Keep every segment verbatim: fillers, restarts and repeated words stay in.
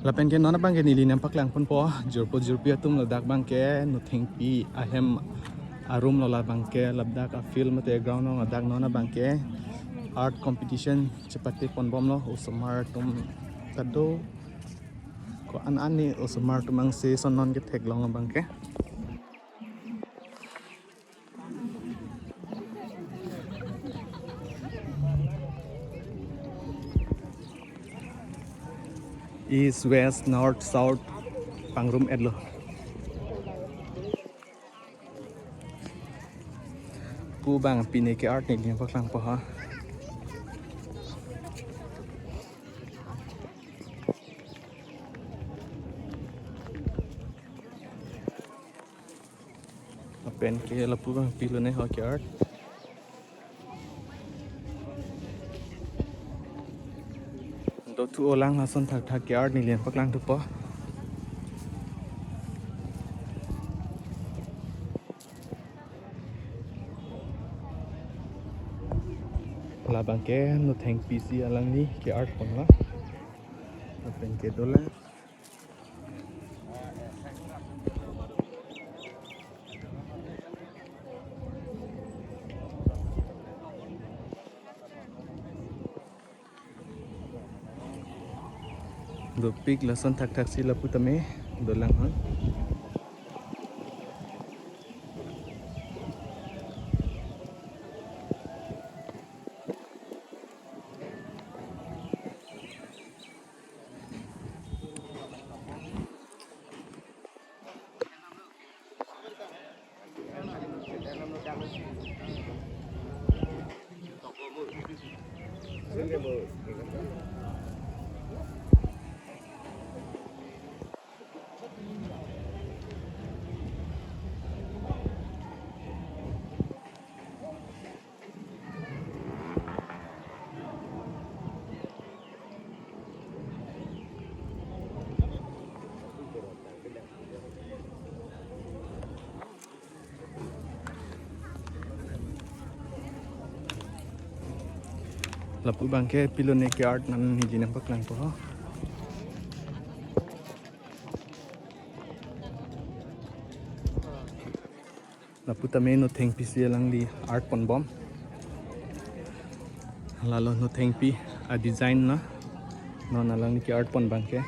Lapen ke non abangke neli nangpaklang ponpo, jirpo jirpi atum, ladak abangke Nothengpi ahem arum lo, labangke ladak a-field mate ground along ladak non abangke art competition chepate ponbomlo, osomar atum kado ko-an an ni osomar atum angse son non ketheklong abangke. East, west, north, south, pangrum-etlo. Pu abang pine ke-art neli nangpaklangpo ha. Lapen ke lapu abang pilone ho ke-art. Dothu olang lason thakthak ke-art neli nangpaklangthupo. Labangke Nothengpi si alangli ke-art ponlo. Lapen ke dolang. Dopik lason thakthak si lapu tame dolang hon. Lapu abangke pilone ke-art nang neli nangpaklangpo. Lapu tame Nothengpi si alangli art ponbom. Lalo Nothengpi a-design na. Non alangli ke-art pon abangke.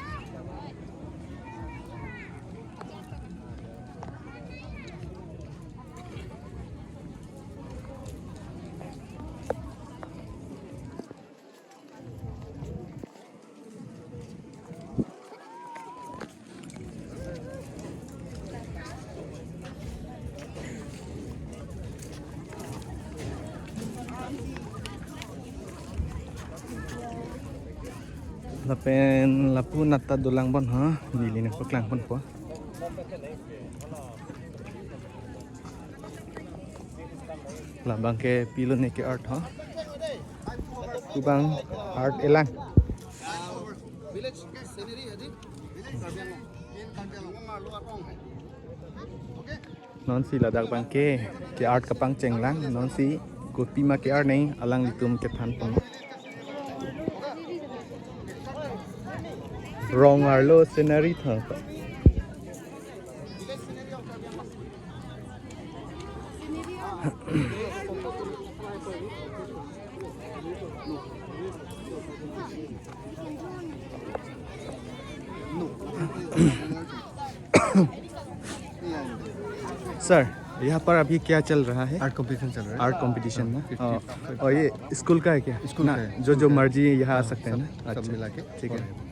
Lapen lapu nat ta dolang bon ha, neli nangpaklang ponpo. Labangke pilone ke-art ha. Pu abang art elang. Non si ladak abangke ke-art kapangcheng lang, non si kopima ke-art nang alanglitum kethan pon. Rong arlo scenery tha. Sir, यहाँ पर अभी क्या चल रहा है? Art competition चल रहा है। आर्ट कंपटीशन ना? फिफ्टी। हाँ। और ये स्कूल का है क्या? स्कूल ना, का है। जो, जो स्कूल का है। मर्जी यहाँ आ हाँ, सकते हैं सब, ना? सब अच्छा। मिला के। ठीक है।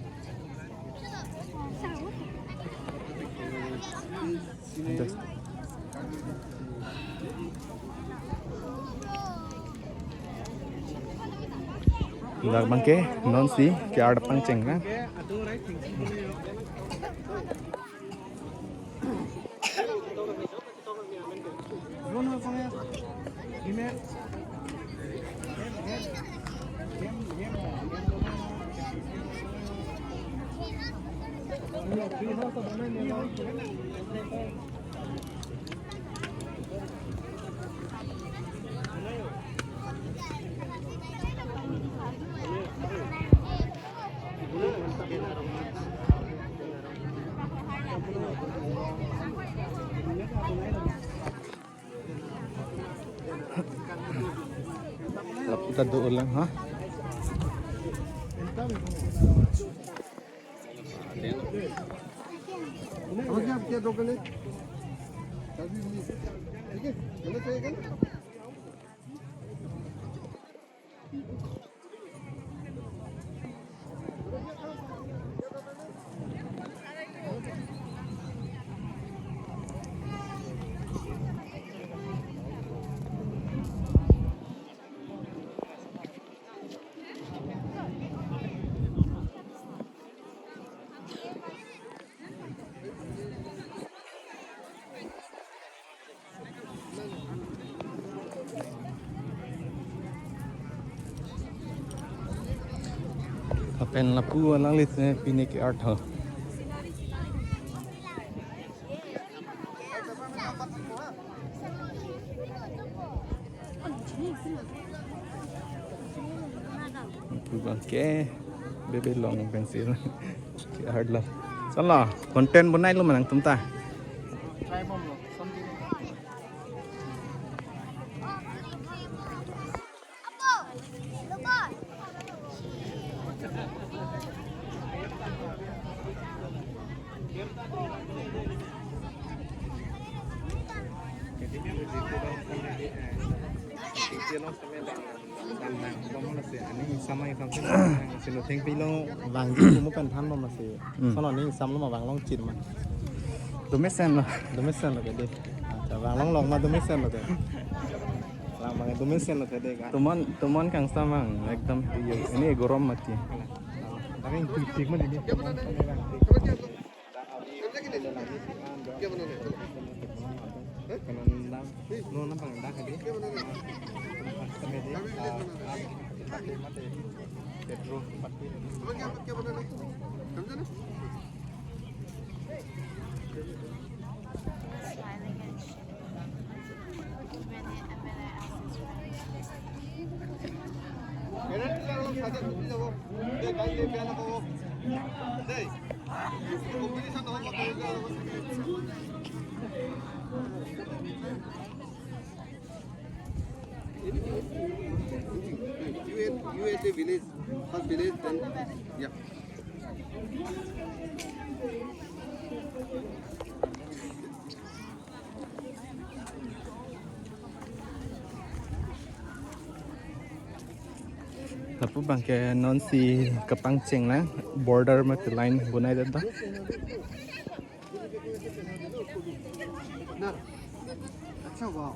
Labangke non si ke-art pangcheng na. Lapu ta do-olang, ha? हो गया आपके दो गले? ठीक है, गलत है क्या? Lapen lapu alangli si pini ke-art ho. Lapu abang ke bebe long pensil. Ke-art lo. Solo, content bonailo ma nangtum ta? Hmm. Solo ning samlo ma vang longchit ma? Domesen lo. Domesen lo ke dei. Acha, vang longlok ma domesen lo ke? Lang ma domesen lo ke dei ka? Tomon, tomon kangsam vang, ekdom, ini gorom mati. Tapi yang tik tik ma dei. You at, you at the village, first village, then, yeah. Lapu abang ke non si kapangcheng na, border mate line bonai det do. ना, अच्छा, वाह,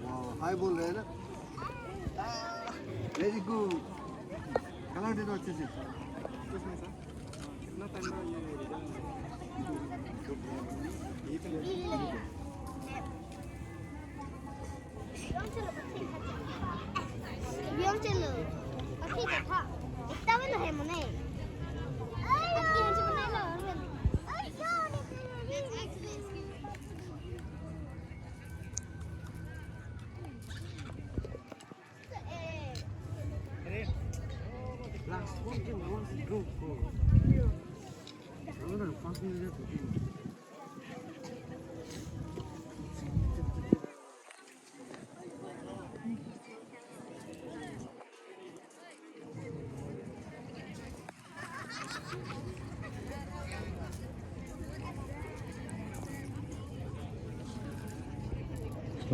वाह, हाय बोल रहे हैं ना? Very good. Colour दे दो अच्छे से। कितना टाइम रहा ये? ये तो Biong chelo. Pati katha. Ekta belo hai mane. Pati han chelo nai lo. Last one, two, one, two, four.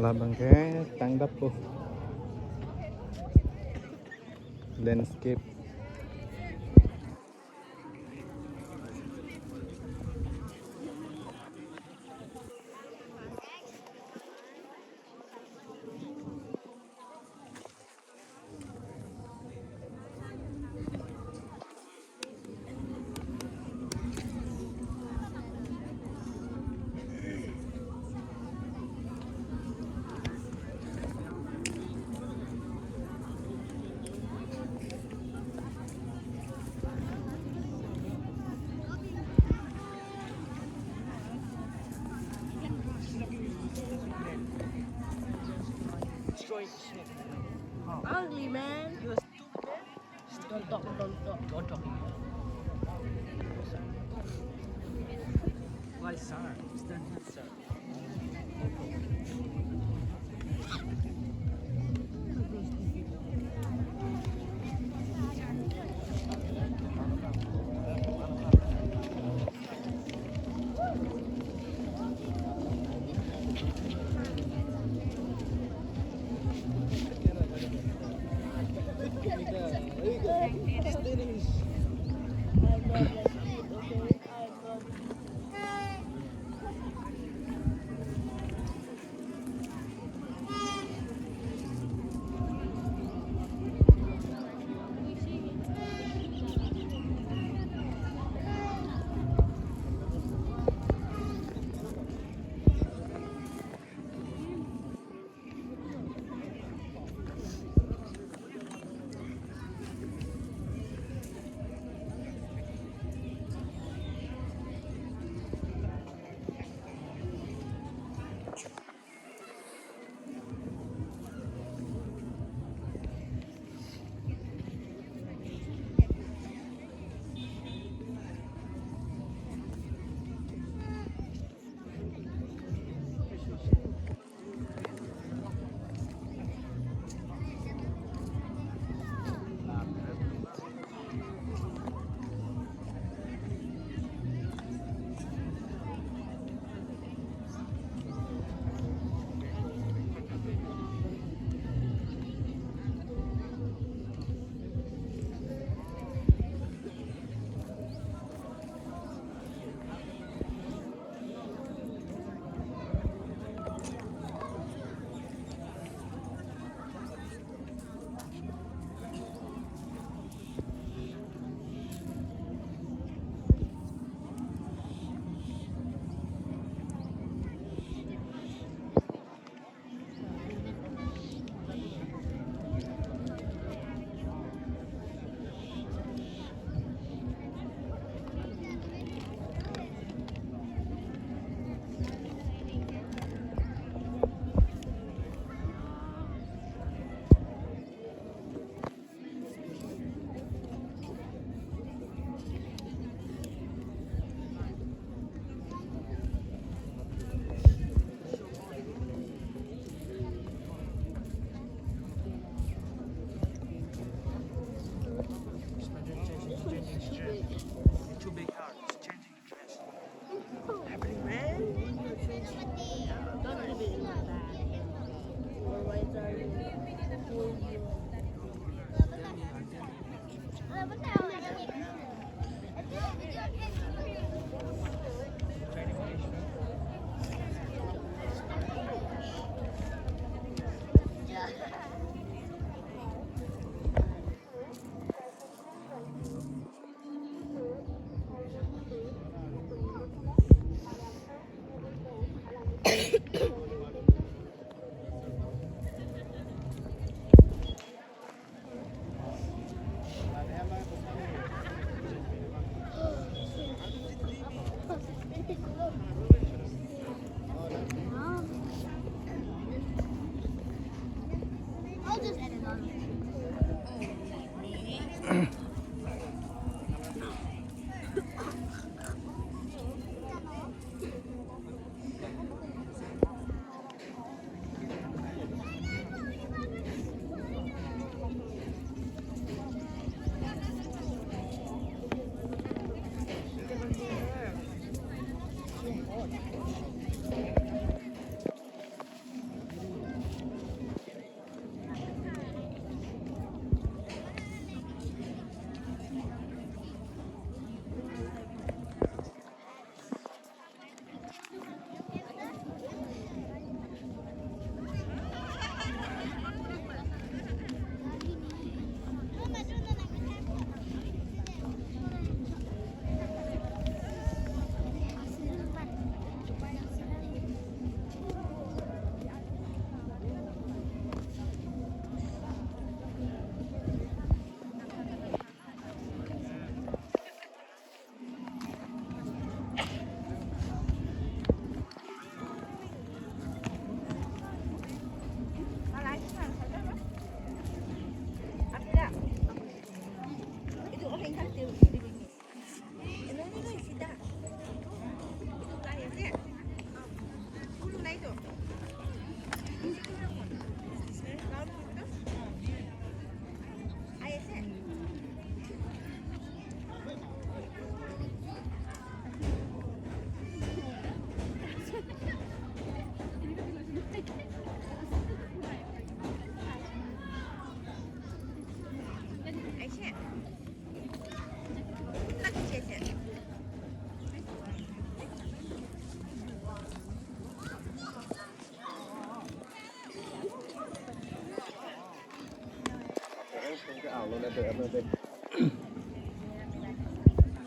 Labang ke tangdap po. Landscape.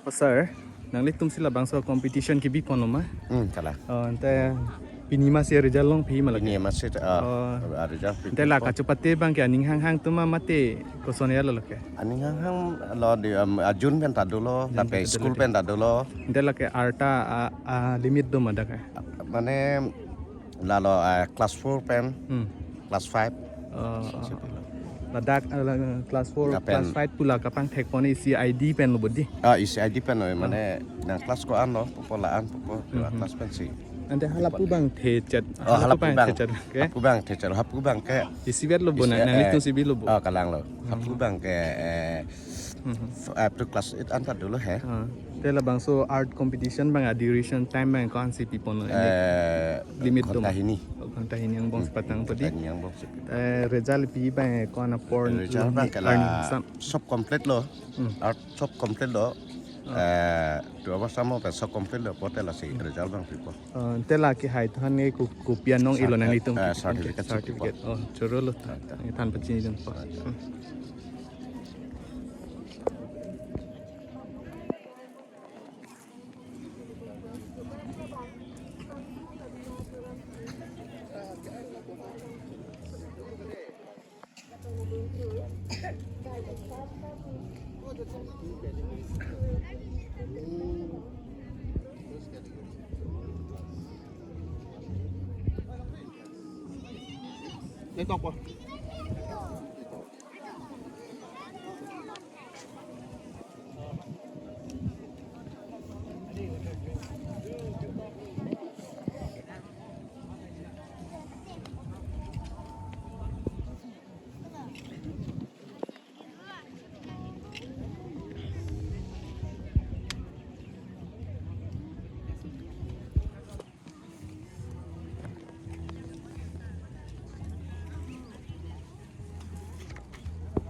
Oh, sir, nanglitum si labangso competition kebi ponlo ma? Hmm, kalang. Oh, ante pini ma si result longpi ma lake? Pini ma si, ah, oh, ah, result pi-, ante la pi-, kachepate abang ke aning hanghang atum ma mate koson ya lo lake? Aning hanghang lo di, um, ah, June pen ta dolo, June lapen pen ta school dolo. Pen ta dolo. Ante lake arta, ah, ah, limit do ma dak ke? Mane lalo, ah, class four pen, hmm, class five. Oh, oh, oh. Ladak, ah, la-, class four, lapen class five pu la kapangthek pon isi I D pen lo bodi. Ah, isi I D pen lo, oh, mane nang class ko-an lo, pupo la-an, pupo, hmm, class pen si. Ante hala pu abang thechet, oh, hala pu abang thechet, ke? Hala pu abang thechet, hala pu abang ke. Isivet lo bo isi, na, eh, nanglitum si bi lo bo. Oh, kalang lo. Hala pu, hmm, abang ke, eh, hmm, f-, up to class eight an ta dolo he. Ah, te labangso art competition abang a duration time abang ko-an si pi ponlo, eh, limit do ma? Ghonta hini. Oh, ghonta hini angbong, hmm, si patang podi. Ghonta hini angbong si pi. Eh, result pi abang ko-an apor, result abang ke la earn sam. Sob complete lo. Hmm. Art sob complete lo. Oh. Eh, two hours samo pen sob complete lo, pulote lasi, hmm, result abang pipo. Oh, ante la kehai than ke ko-, kopi anong ilo nanglitum, eh, kipi pen ke? Certificate, certificate. Oh, choro lo ta. Ah, ta. Than pachini dunpo. Ah, ta. Hmm. Let's talk, bro.